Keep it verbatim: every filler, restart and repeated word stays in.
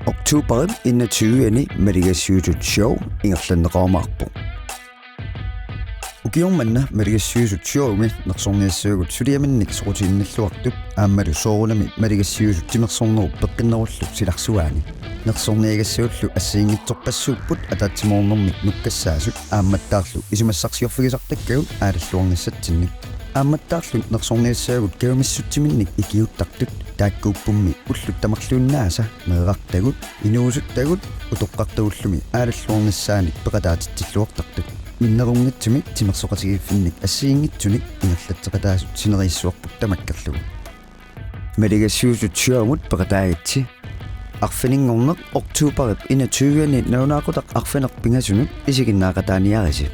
Oktoberip enogtyve-ani maligassiuisut show ingerlanneqarumaarpoq. Ukioq manna maligassiuisut showimi nersorniassavagut suliaminnik soqutiginnilluartut aammalu soorunami maligassiuisut timersornerup peqqinnerullu silarsuaani. Nersorniagassagullu assigiinngitsorpassuupput ataatsimoornermik nukkassaasut aammattaarlu isumassarsiorfigisartakkagut aalalluarnissatsinnik. Aammattaarlu nersorniassavagut kajumissutsiminnik ikiuuttartut taakkuuppummi ullut tamarluinnaasa meerartagut, inuusuttagut utoqqartagullumi aalalluarnissaanik peqataatitsilluartartut. Minnerunngitsumik timersoqatigiiffinnik assigiinngitsunik ingerlatseqataasut sineriissuarput tamakkerlugu. Maligassiuisut showimut peqataagitsi. Arfininngorneq oktoberip enogtyve-ani nalunaaqutaq arfineq-pingasunut isiginnaaqataaniarisi.